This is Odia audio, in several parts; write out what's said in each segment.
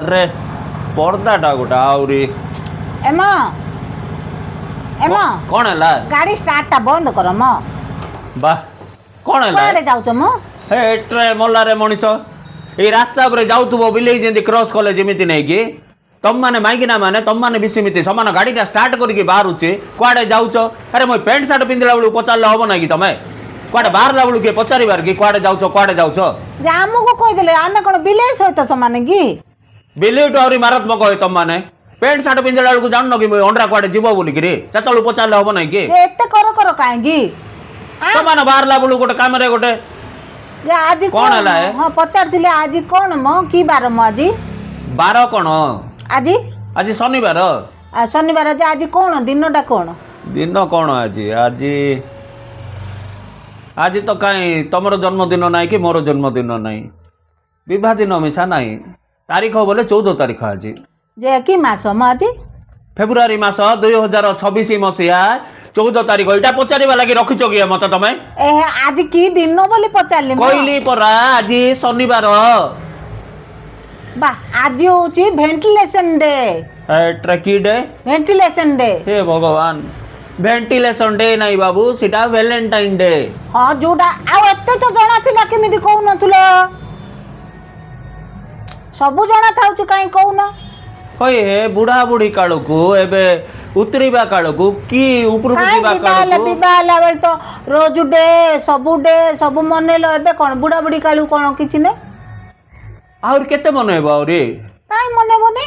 ଆରେ, ପର୍ଦାଟା ଗୋଟେ ଆହୁରି। M, M. କ'ଣ ହେଲା? ଗାଡ଼ି ଷ୍ଟାର୍ଟଟା ବନ୍ଦ କର ମ। ବା, କ'ଣ ହେଲା? କୁଆଡ଼େ ଯାଉଛ ମ? ହେ, ଏଟ୍ରେ ମଲାରେ ମଣିଷ, ଏଇ ରାସ୍ତା ଉପରେ ଯାଉଥିବ, ବିଲେଇ ଯେମିତି କ୍ରସ୍ କଲେ ଯେମିତି ନେଇକି, ତମମାନେ ମାଇକିନା ମାନେ, ତମମାନେ ବି ସେମିତି ସମାନ। ଗାଡ଼ିଟା ଷ୍ଟାର୍ଟ କରିକି ବାହାରୁଛି, କୁଆଡ଼େ ଯାଉଛ? ଆରେ, ମୁଁ ପ୍ୟାଣ୍ଟ ସାର୍ଟ ପିନ୍ଧିଲା ବେଳକୁ ପଚାରିଲେ ହବ ନାଇଁ କି? ତମେ କୁଆଡ଼େ ବାହାରିଲା ବେଳକୁ କିଏ ପଚାରିବାର କି, କୁଆଡ଼େ ଯାଉଛ, କୁଆଡ଼େ ଯାଉଛ? ଯେ ଆମକୁ କହିଦେଲେ, ଆମେ କ'ଣ ବିଲେଇ ସହିତ ସମାନ କି? ବିଲେଇଠୁ ଆହୁରି ମାରାତ୍ମକ ହଏ ତମମାନେ। ପ୍ୟାଣ୍ଟ ସାର୍ଟ ପିନ୍ଧିଲା ବେଳକୁ ଜାଣୁନ କି ମୁଇଁ ଅଣ୍ଡ୍ରା କୁଆଡ଼େ ଯିବ ବୋଲିକିରି? ସେତେବେଳକୁ ପଚାରିଲେ ହବ ନାଇଁ କି? ଯେ ଏତେ କର କର କାହିଁକି ଆଁ? ତମାନେ ବାହାରିଲା ବେଳକୁ ଗୋଟେ କାମରେ ଗୋଟେ ଯେ ଆଜି କ'ଣ ହେଲା ଏ? ହଁ, ପଚାରୁଥିଲି, ଆଜି କ'ଣ ମ? କି ବାର ମ ଆଜି? ବାର କ'ଣ? ଆଜି? ଆଜି ଶନିବାର। ଆ, ଶନିବାର ଯେ ଆଜି କ'ଣ ଦିନଟା କ'ଣ? ଦିନ କ'ଣ ଆଜି? ଆଜି ଆଜି ତ କାହିଁ ତମର ଜନ୍ମଦିନ ନାହିଁ କି ମୋର ଜନ୍ମଦିନ ନାହିଁ, ବିବାହ ଦିନ ମିଶା ନାହିଁ। ତାରିଖ ବୋଲେ 14 ତାରିଖ ଆଜି। ଯେ କି ମାସ ମ ଆଜି? ଫେବୃଆରୀ ମାସ, 2026 ମସିହା 14 ତାରିଖ। ଏଇଟା ପଚାରିବା ଲାଗି ରଖିଛ କି ମତେ ତମେ? ଏ, ଆଜି କି ଦିନ ବୋଲି ପଚାରିଲି ମ। କହିଲି ପରା, ଆଜି ଶନିବାର। ବା, ଆଜି ହଉଛି ଭେଣ୍ଟିଲେସନ ଡେ। ଏଟା କି ଡେ? Ventilation day. ହେ ଭଗବାନ, ଭେଣ୍ଟିଲେସନ ଡେ ନାଇଁ ବାବୁ, ସେଟା ଭ୍ୟାଲେଣ୍ଟାଇନ ଡେ। ହଁ, ଯୋଉଟା ଆଉ ଏତେ ତ ଜଣା ଥିଲା, କେମିତି କହୁନଥିଲ? ସବୁ ଜଣା ଥାଉଛି, କାହିଁ କହୁନ? ହଇ ହେ, ବୁଢା ବୁଢୀ କାଳକୁ, ଏବେ ଉତରିବା କାଳକୁ କି ଉପରକୁ କାଇଁ ଯିବା ବିବାହ ହେଲା କାଳକୁ। ବିବାହ ହେଲା ବେଳେ ତ ରୋଜ ଡେ, ସବୁ ଡେ ସବୁ ମନେଇଲ, ଏବେ କ'ଣ ବୁଢା ବୁଢୀ କାଳକୁ କ'ଣ କିଛି ନାହିଁ? ଆହୁରି କେତେ ମନେଇବ ଆହୁରି? କାଇଁ ମନେଇବନି?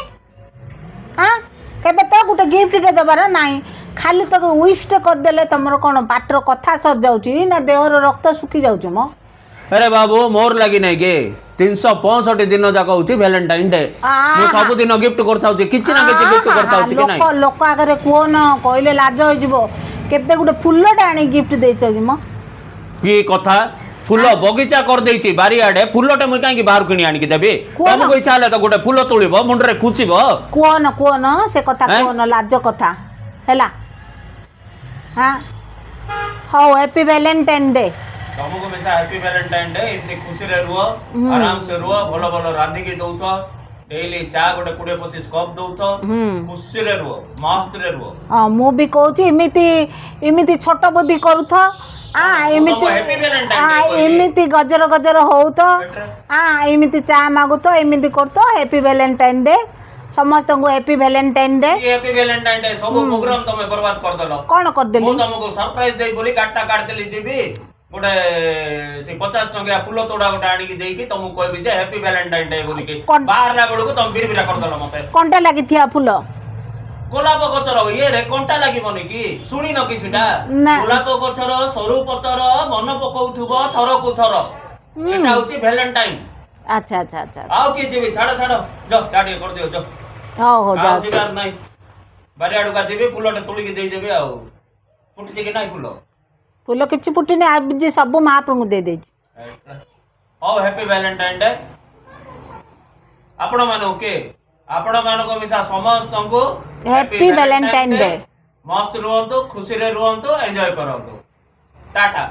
ଆଁ, କେବେ ତ ଗୋଟେ ଗିଫ୍ଟଟେ ଦେବାର ନାହିଁ, ଖାଲି ତ ୱିଶଟେ କରିଦେଲେ ତମର କ'ଣ ପାଟିର କଥା ସରିଯାଉଛି ନା ଦେହର ରକ୍ତ ଶୁଖି ଯାଉଛି ମ? ଆରେ ବାବୁ, ମୋର ଲାଗି ନାଇଁ କି, 365 ଦିନ ଯାକ ହଉଛି ଭ୍ୟାଲେଣ୍ଟାଇନ ଡେ। ମୁଁ ସବୁଦିନ ଗିଫ୍ଟ କରିଥାଉଛି, କିଛି ନା କିଛି ଗିଫ୍ଟ କରିଥାଉଛି କି ନାଇଁ? ଲୋକ ଲୋକ ଆଗରେ କୁହ ନ, କହିଲେ ଲାଜ ହେଇଯିବ। କେବେ ଗୋଟେ ଫୁଲଟା ଆଣି ଗିଫ୍ଟ ଦେଇଛ କି ମ? କି କଥା, ଫୁଲ ବଗିଚା କରିଦେଇଛି ବାରିଆଡେ, ଫୁଲଟେ ମୁଇଁ କାହିଁକି ବାହାରୁ କିଣି ଆଣିକି ଦେବି? କୁହ ନା। ତମକୁ ଇଚ୍ଛା ହେଲେ ତ ଗୋଟେ ଫୁଲ ତୋଳିବ, ମୁଣ୍ଡରେ ଖୁଚିବ। କୁହନ, କୁହନ ସେ କଥା। ଏଁ? କୁହନ, ଲାଜ କଥା ହେଲା। ହଁ, ହଉ, ହ୍ୟାପି ଭ୍ୟାଲେଣ୍ଟାଇନ୍ ଡେ। ତମକୁ ମିଶା ହ୍ୟାପି ଭ୍ୟାଲେଣ୍ଟାଇନ ଡେ। ଏମିତି ଖୁସିରେ ରୁହ, ଆରାମସେ ରୁହ, ଭଲ ଭଲ ରାନ୍ଧିକି ଦଉଥ, ଡେଇଲି ଚା ଗୋଟେ 20-25 କପ୍ ଦଉଥ। ଖୁସିରେ ରୁହ, ମସ୍ତରେ ରୁହ। ହଁ, ମୁଁ ବି କହୁଛି, ଏମିତି ଏମିତି ଛୋଟ ବୁଦ୍ଧି କରୁଥ ଆ ମୁଁ ଏମିତି ତମକୁ Happy Valentine ଆ Day କହିଲି। ଏମିତି ଗଜର ଗଜର ହଉଥ। ପେଟରେ। ଆ, ଏମିତି ଚା ମାଗୁଥ, ଏମିତି କରୁଥ। ହ୍ୟାପି ଭ୍ୟାଲେଣ୍ଟାଇନ୍ ଡେ, ସମସ୍ତଙ୍କୁ happy Valentine day. Happy Valentine day. ସବୁ ପ୍ରୋଗ୍ରାମ ତମେ ବର୍ବାଦ କରିଦେଲ। କ'ଣ କରିଦେଲି? ମୁଁ ତମକୁ ସରପ୍ରାଇଜ ଦେଇ ବୋଲି ଗାଡିଟା କାଢିଦେଲି, ଯିବି ଗୋଟେ ସେ 50 ଟଙ୍କିଆ ଫୁଲ ତୋଡା ଗୋଟେ ଆଣିକି ଦେଇକି ତମକୁ କହିବି ଯେ ହ୍ୟାପି ଭ୍ୟାଲେଣ୍ଟାଇନ ଡେ ବୋଲିକି। ବାହାରିଲା ବେଳକୁ ତମେ ବିରି ବିରା କରିଦେଲ ମତେ। କଣ୍ଟା ଲାଗିଥିବା ଫୁଲ? ଗୋଲାପ ଗଛର ଇଏରେ କଣ୍ଟା ଲାଗିବନି କି? ଶୁଣିନ କି ସେଟା? ନା। ଗୋଲାପ ଗଛର ସରୁ ପତର ମନ ପକଉଥିବ ଥରକୁ ଥର, ସେଟା ହଉଛି ଭ୍ୟାଲେଣ୍ଟାଇନ। ଆଚ୍ଛା ଆଚ୍ଛା ଆଚ୍ଛା ଆଉ କିଏ ଯିବି, ଛାଡ ଛାଡ, ଯ ଚା ଟିକେ କରିଦିଅ, ଯ। ହଉ ହଉ, ଆଉ ଯାଉଛି। ଯିବାର ନାହିଁ, ବାରିଆଡୁକା ଯିବି, ଫୁଲଟେ ତୋଳିକି ଦେଇଦେବି। ଆଉ ଫୁଟିଛି କି ନାଇଁ ଫୁଲ? ଫୁଲ କିଛି ଫୁଟିନି, ଆଜି ସବୁ ମହାପ୍ରଭୁଙ୍କୁ ଦେଇଦେଇଛି। ହଉ, ହ୍ୟାପି ଭ୍ୟାଲେଣ୍ଟାଇନ ଡେ ଆପଣ ମାନଙ୍କୁ। କିଏ ଆପଣ ମାନଙ୍କ ମିଶା ସମସ୍ତଙ୍କୁ। Happy Valentine Day। ମସ୍ତ ରୁହନ୍ତୁ, ଖୁସିରେ ରୁହନ୍ତୁ, ଏନ୍ଜୟ କରନ୍ତୁ। ଟାଟା।